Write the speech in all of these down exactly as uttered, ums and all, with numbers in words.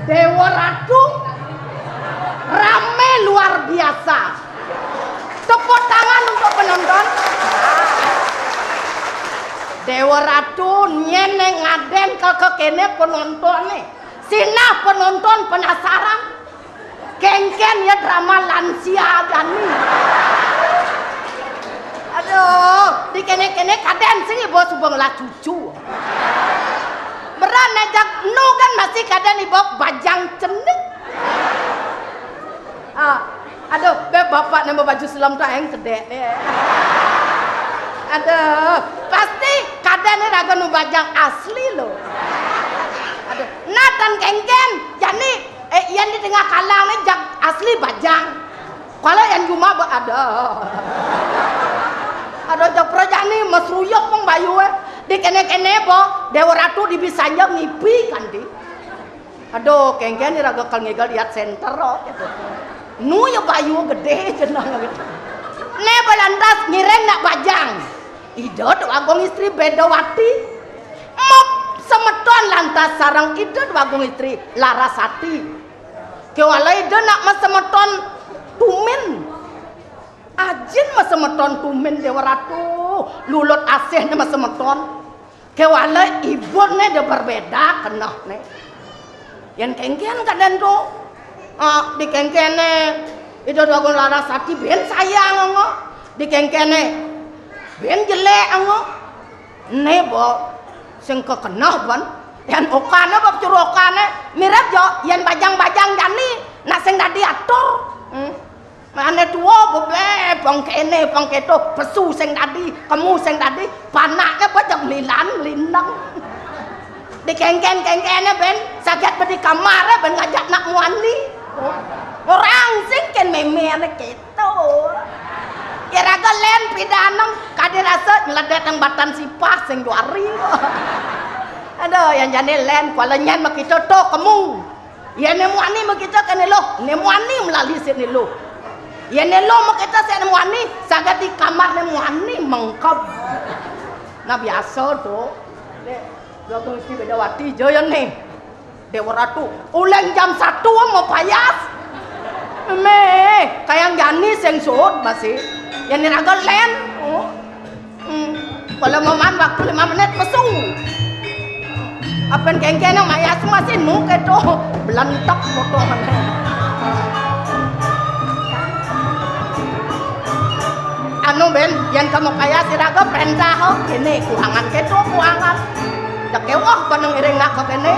Dewa Ratu rame luar biasa. Tepuk tangan untuk penonton. Dewa Ratu nyén né ngadén ké, ké kéné penontonné. Sinah penonton penasaran. Kénkén ya drama lansia jani. Aduh, di kéné-kéné kadén sing iba suba ngelah cucu. Beran né jak nu kan masih kadén iba bajang cenik. Ah, aduh, bé bapak né baju selem to aéng kedék né. Aduh, pasti kadén né raga nu bajang asli lo. Aduh, nah tan kénkén, jani, eh, yén di tengah kalang né jag asli bajang. Kalau yén jumah ba ada. Ada jag prajani mesruyep pang bayu, eh. Di kéné-kéné ba, Dewa Ratu di bisanja ngipi kanti. Aduh, kénkén iraga kal ngigel di Art Center, oh, gitu. Nu ya bayu gedé jeneng gitu. Né ba lantas ngiring nak bajang. Ida Déwa Agung Istri Bédawati. Mop semeton lantas sareng Ida Déwa Agung Istri Larasati. Kéwala Ida nak masemeton tumin. Ajin masemeton tumin Déwa Ratu. Lulut asih né masemeton. Kéwala ibuné da berbeda kenehné. Yén kénkén kadén to. Ah, di kénkéné Ida Déwa Agung Larasati bén sayang ngo. Di kénkéné bén jelék ngo. Né ba sing kekeneh ban. Yén okané ba curukané mirip jo yén bajang-bajang jani nak sing dadi atur. Hmm. Ané tua bebé pang kéné pang kéto, pesu sing dadi, kemu sing dadi, panakné ba jak melilan melindeng. Di kénkén-kénkéné bén saget ba di kamaré bén ngajak nak muani. Orang sing kén mémé ané kéto. Iraga lén pidanang kadi rasa nyeledét nang batan sipah sing juari. Aduh, yén jani lén kuala nyén makita to kemu. Yén né muani makita kéné lo, né muani melali sik né lo. Yén né lo makita sik né muani, saget di kamar né muani mengkeb. Nah, biasa to. Dék, Déwa Agung Istri Bédawati ja ya né. Déwa Ratu, uling jam satu mapayas. Méh, kayang jani sing suud masih. Yén iraga lén. Oh. Hmm. Kalau mamaan waktu lima menit pesu. Apén kénkén mayas masih nu kéto belentek foto. Anu bén, yén kamu kaya siraga perintah, oh, kéné kuangan kéto kuangan. Dak kéweh ba nang iring nak ka kéné.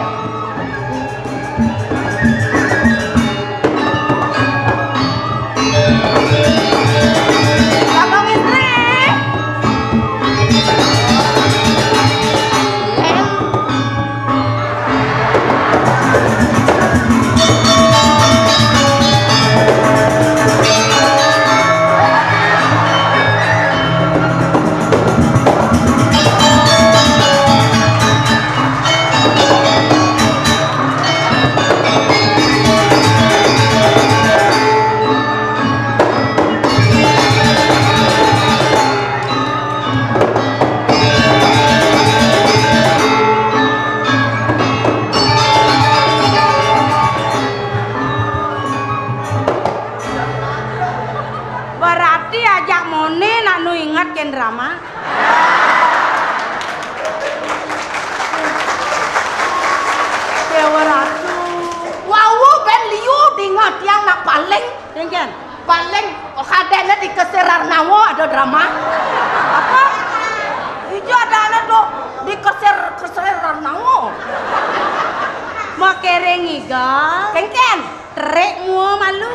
Kakang Istri. Lén. Berarti ajak moné nak nu inget kén drama. Déwa Ratu. Wau bén liu dingeh tiang nak paling. Kénkén. Paling kadéné di Kesir Arnawa ada drama. Apa? Ija ada ané to di Kesir, Kesir Arnawa. Kere ngigel. Kengken. Terik mua malu.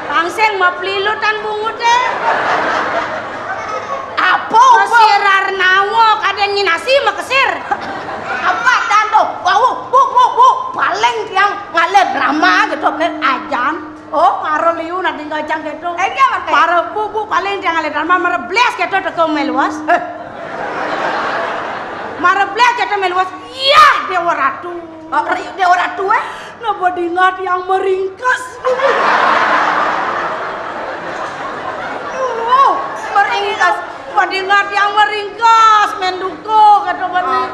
Pangsing mau pelilutan bungut deh. Apa, apa? Mesir Arnawa kadang nginasi makesir. Apa dan tuh? Wau, bu, bu, bu. Paling tiang ngalih drama gitu, ajan. Oh, mara liu nading gajang gitu. Enggak, Wan, Teh. Mara bu, bu, paling tiang ngalih drama, mara blas gitu teko meluas. Eh. Mara blas gitu meluas. Iya, Dewa Ratu. Oh, ri-, Dewa Ratu, eh? Nah, badingat yang meringkas. Oh, meringkas. Badingat yang meringkas, menduko, kata bani. Oh.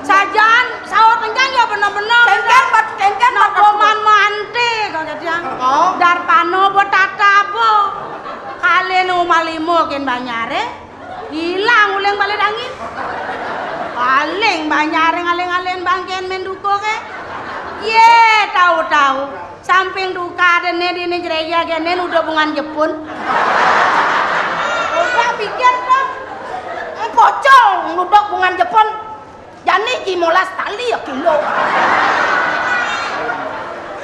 Sajan, saut engkang ya benar-benar. Kengken, bat-, kengken, nah, bat-, boman mante, kata dia. Oh. Darpano betata bo. Kalen uma lima ken banyare. Hilang uling balik angin. Paling banyare ngaling-aling bangken menduko ke. Ye, tahu-tahu. Samping duka dene dene gereja gene nuduh bungan Jepun. Udah pikir tuh. Pocong nuduh bungan Jepun. Jani limolas tali ya kilo.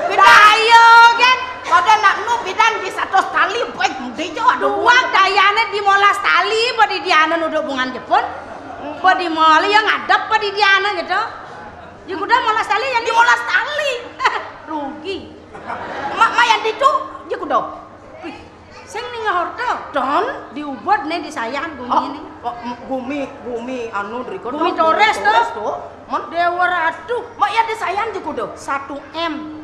Bidan. Ayo, gen. Pada nak nu bidan di satus tali, baik mudi jo, aduh. Dua dayane limolas tali, pada diana nuduh bungan Jepun. Pada mali yang ngadep pada diana gitu. Ya kuda molas tali, yang limolas tali. Rugi. Mak, mak yang ditu, ya kuda. Wih, sing ning ngahorta. Don? Diubud ne, disayan gumi ne. Oh, m-, gumi, gumi anu driko. Gumi Don, Torres to. Torres to. Mon? Dewa Ratu. Mak ya disayan juga do. Satu M.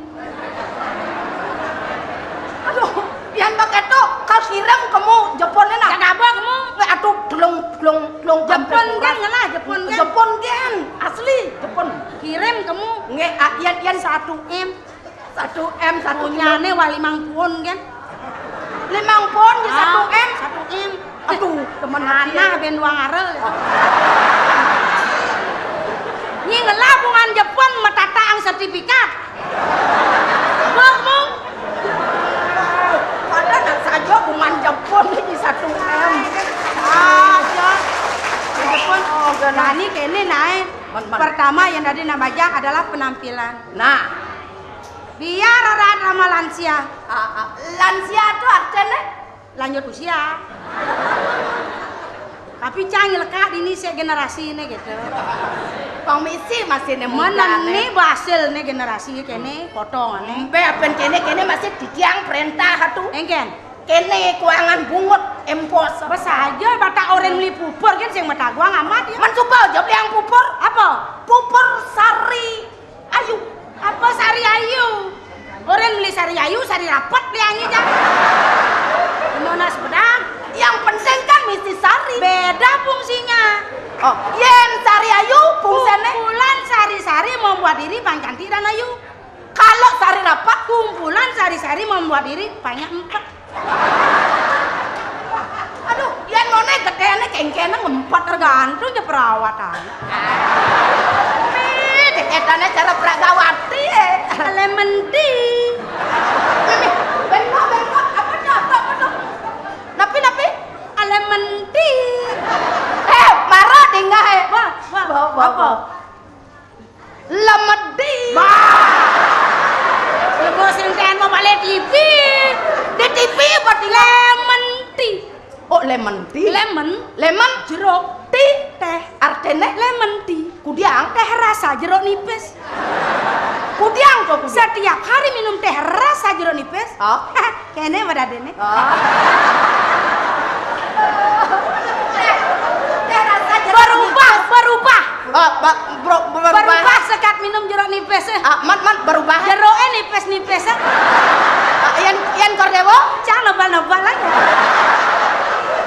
Aduh, yang pakai to, kau siram kamu Jepun ne, nah. Gak apa kamu? Atuh, telung, telung, telung Jepun kan, ngelah Jepun kan. Jepun kan, asli Jepun. Kirim kamu. Nge, ah, yan, yan. Satu M. Satu M, satu M. Punyane wah limang pun, kan? Limang pun di satu M? Ah, satu M. Aduh, temen anak ben wang arel. Nyi ngelah bungan Jepun metataang sertifikat. Bok mung. Pada nak saja bungan Jepun di satu M. Ah, ya. Jepun. Oh, nah, ini kene nae. Pertama yang tadi nak bajang adalah penampilan. Nah. Biar orang ramah lansia. Ah, ah. Lansia tu artinya? Lanjut usia. Tapi cang lekat ini se generasi ne gitu. Pang misi masih ne muda ne. Mana ne basil ne generasi kene potong ne. Embe apen kene, kene masih titiang perintah tu. Engken. Kene kuangan bungut empos. Bes aja batak orang beli pupur kan sing mataguang amat ya. Men suba aja beli yang pupur. Apa? Pupur sari. Ayu. Apa sari ayu? Orang beli sari ayu, sari rapet beli angin ya. Monas bedah. Yang penting kan misi sari. Beda fungsinya. Oh, yen sari ayu fungsine? Kumpulan sari-sari membuat diri paling cantik dan ayu. Kalau sari rapet? Kumpulan sari-sari membuat diri banyak empat. Aduh, yen mone gedene kengkene ngempet. Tergantung je perawatan. Ih, deketane cara Pragawati, eh. Lemon tea. Bengkok, bengkok. Apa tuh? Apa, apa tuh? Napi, napi? Lemon tea. Eh, marah dingah, eh. Wah, wah, apa? Lemedi. Bah. Ibu sing ten mau balik T V. Di T V apa di lemon tea? Oh, lemon tea. Lemon. Lemon. Jeruk. Tea. Teh. Artene? Lemon tea. Kudiang? Teh rasa jeruk nipis. Kudiang tuh, kudiang. Setiap hari minum teh rasa jeruk nipis. Oh. Kene pada dene. Oh. Berubah, berubah. Oh, ba-, bro, berubah. Berubah sekat minum jeruk nipis, eh. Ah, mat, mat, berubah. Jeruk, eh, nipis-nipis, eh. Ah, yan, yan Kordewo? Cang nebal-nebal aja.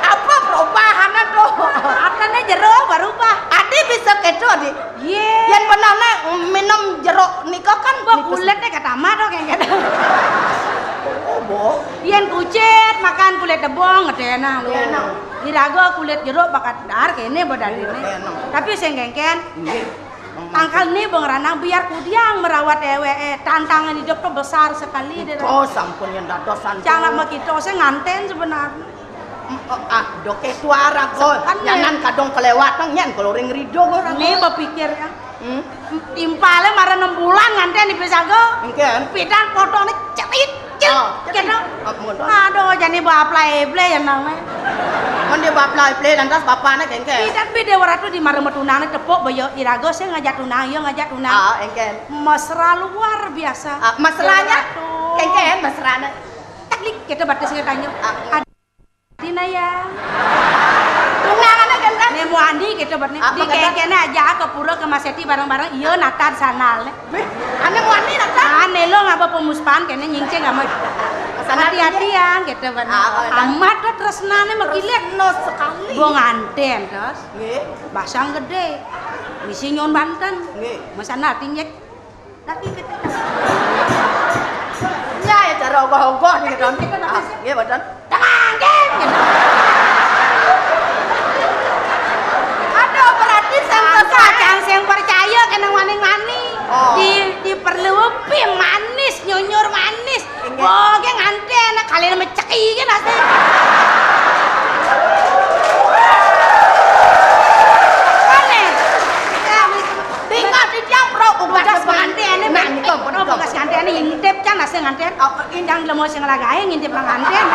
Apa perubahannya tuh? Artinya jeruk berubah. Adi bisa keto, Adi? Ye. Yan pernah ne minum jeruk nika kan. Bah, nipis. Kulitnya kata mah dong yang kata. Oh, bo. Yan kucit, makan kulit debong, ngetena lu. Ngetena. Diraga kulit jeruk bakat dar kene badan ini. Ngetena. Tapi sing kengken. Nggih. Angkal ni bang ranang biar kudiang merawat ewe, eh, tantangan hidup tuh besar sekali deh. Oh, sampun yang dadosan. Jangan tuh. Mah kita saya nganten sebenarnya. Mm, oh, ah, doke suara kok. Sebenarnya. Nyanan kadung kelewatan nyan kalau ring rido orang. Ni berpikir ya. Hmm? Timpale mara enam bulan nganten di Pisago. Engken. Pidan potone cerit, cerit, oh, cerit, gitu. Oh, ngono. Aduh, jane baplai-blai ya nang. Mun dia baplai-blai lantas bapakne engken. Pidan bede waratu di mara metunane tepuk baya iraga sing ngajak tunang, ya ngajak tunang. Ah, engken. Mesra luar biasa. Ah, mesranya? Waratu. Engken mesrane. Teknik gitu berarti sing tanya. Ah, Dina ya. Tunangane genten. Ne muani gitu bet ne. Apa genten? Dikengkene aja ke pura ke Maseti bareng-bareng. Iya nata sanal ne. Wih, ane muani nata. Ane lo ngaba pemuspan kene nyingcing amat. Sana hati-hati ya gitu bet. Ah, oh, iya. Amat to tresnane mekilit. Tresno sekali. Bo nganten terus. Nggih. Basang gede. Misi nyon Banten. Nggih. Mesana hati nyek. Tapi ketika ya, ya cara ogoh-ogoh nih kan. Tapi kita napa sih? Nggih, mboten. Tengah, nggih, gitu. Aduh, berarti sing percaya. Sing percaya kena wani-wani. Oh. Di, diperlupi manis, nyunyur manis. Inggih. Wah, ki nganten, kalian meceki ki nasi. Aneh. Ya, wis. Tinggal di tiang pro, ugas pengantin ini. Nah, niku, niku. Ugas pengantin ini ngintip kan nasi nganten. Oh, yang lemo sing lagae ngintip pengantin.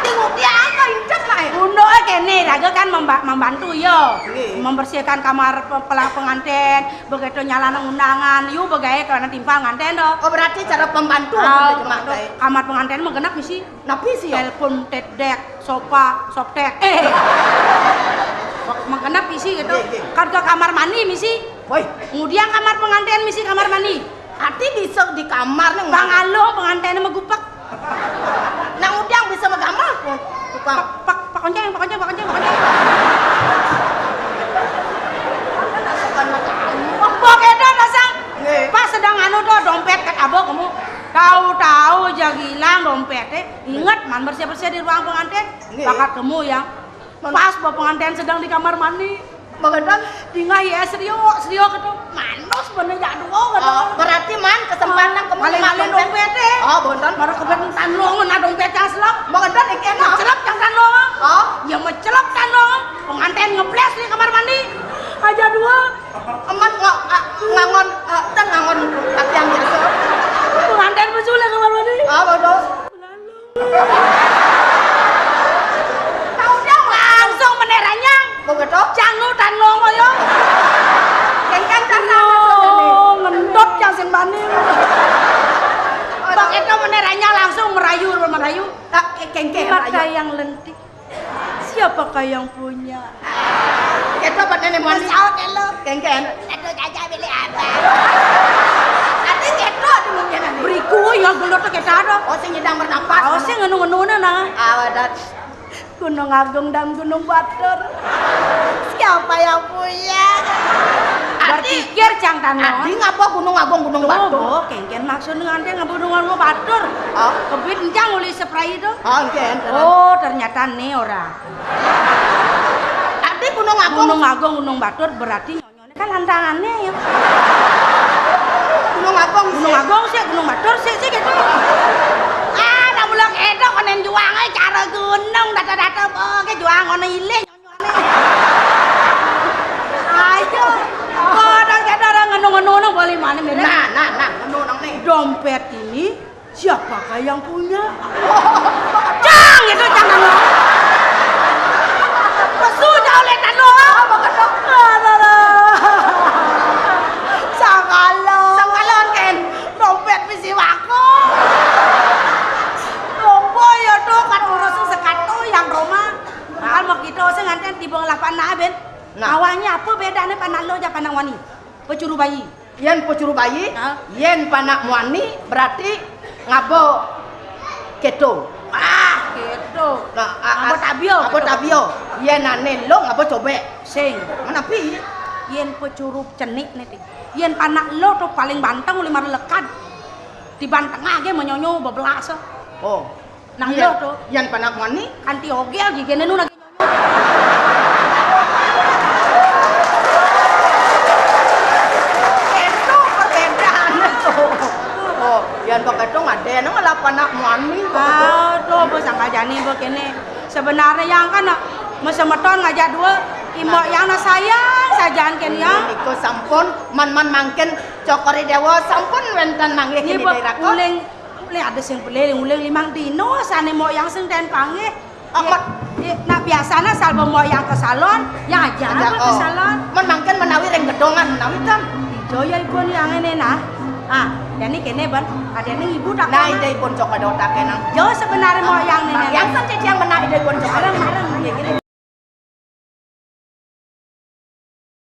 Tengok dia apa intip lah. Undo kene, raga kan memba-, membantu yo. Nggih. Membersihkan kamar pe-, pelang pengantin. Begitu nyalana undangan, yu begawe karena timpal nganten do. Oh, berarti cara pembantu. Ah, kamar pengantin mah genep misi. Napi sih ya? Telepon, tedek, sopa, soptek. Eh. Mah genep misi gitu. Nggih, nggih. Kan ke kamar mandi misi. Woi. Kemudian kamar pengantin misi kamar mandi. Ati bisa di kamar nih. Pangalo pengantin mah gupek. Nang udiang bisa megamel pun. Tukang. Pak, pak, pak onceng, pak onceng, pak onceng, pak onceng. Apa kena dasar? Nggih. Pas sedang anu tuh dompet kat abah kamu. Tahu-tahu aja hilang dompetnya. Ingat man bersih-bersih di ruang pengantin. Nggih. Bakat kamu yang man. Pas bawa pengantin sedang di kamar mandi. Begadang, tinggal ya serio, serio gitu. Manus bener jadwal gitu. Oh, berarti man kesempatan kamu maling-maling dompet deh. Oh, bonten. Baru kebetulan tanlong, nah dompet yang selap. Begadang iki enak. Celap yang tanlong. Oh. Ya mencelap tanlong. Pengantin ngebles di kamar mandi. Aja dua. Eman nggak, ah, ngangon, ah, ten ngangon latihan biasa. Pengantin besul ya kamar mandi. Ah, bodoh. Tau dia langsung meneranya. Begitu? Jangan tanlong kaya. Kengkang tanlong. Oh, ngendot yang sing mani. Begitu meneranya langsung merayu, merayu. Tak kengkeng merayu. Mata yang lentik. Siapakah yang punya? Keto pada nih mani. Saut elo. Kengkeng. Aduh, caca pilih apa? Nanti keto di mungkin nanti. Beriku ya gelut kita ada. Oh, sing nyidang bernapas. Oh, sing ngenu-ngenu nah. Awadat. Gunung Agung dan Gunung Batur. Siapa yang punya? Berpikir cang tanlong. Adi ngapa Gunung Agung, Gunung Batur? Tuh, kengkeng maksud nganten ngapa Gunung Agung Batur? Oh. Kebit encang uli spray itu. Oh, kengkeng. Oh, ternyata nih orang. Adi Gunung Agung. Gunung Agung, Gunung Batur berarti nyonyone kan lantangannya ya. Gunung Agung. Gunung Agung sih, Gunung Batur sih, sih gitu. Ah, nak mulak edok konen juang ae cara gunung data-data boke juang ono ilih nyonyone. Ayo. Kodang kita orang ngenu-ngenu boleh mana mirip. Nah, nah, nah, ngenu nang nih. Dompet ini siapakah yang punya? Cang itu cang anu. Pesu jauh letan doang. Aduh. Sangkalo. Sangkalo, Ken. Dompet bisi wako. Dombo ya tuh kan urus sekat tuh yang Roma. Nah, mau kita usah nganten tiba ngelapan nah, Ben. Nah. Awalnya apa bedanya panah lo aja panah wani? Pecuru bayi. Yen pecuru bayi, hah? Yen panak muani berarti ngaba keto. Ah, keto. Nah, a-, ngaba a-, tabia, ngaba keto. Tabia. Yen ane lo ngaba cobek. Sing. Menapi? Yen pecuru cenik ne ti. Yen panak lo to paling banteng uli mara lekad. Di banteng aja menyonyo bebelas. Oh. Nang lo to. Yen panak muani? Anti ogel gigene nu lagi. Itu perbedaannya tuh. Oh, yang pakai tuh ada yang ngelapan nak muani. Ah, tuh, bos angka jani, bos kene. Sebenarnya yang kan, nak, mesemeton ngajak dua, imbok yang nak sayang, Sajan kén ya. Nika sampun, man-man mangkin Cokor I Déwa sampun wénten manggih. Nggih, ing Bu. Daerah kok. Uling, uling ada sing beli, uling limang dino sané moyang sing ten panggih. Amat. Nggih, nggih, nak biasana salba moyang ke salon, ya aja. Aja, ke oh. Salon. Man mangkin menawi ring gedongan menawi ten. Ijo ya ipun yang ini nah. Ah, jadi kene ban, ada ning ibu tak. Nah, ida ipun Cokor I Déwa tak kenang. Jo sebenarnya moyang ini. Yang san ciciang menawi ida ipun Cokor. Bareng, bareng. Nggih, nggih.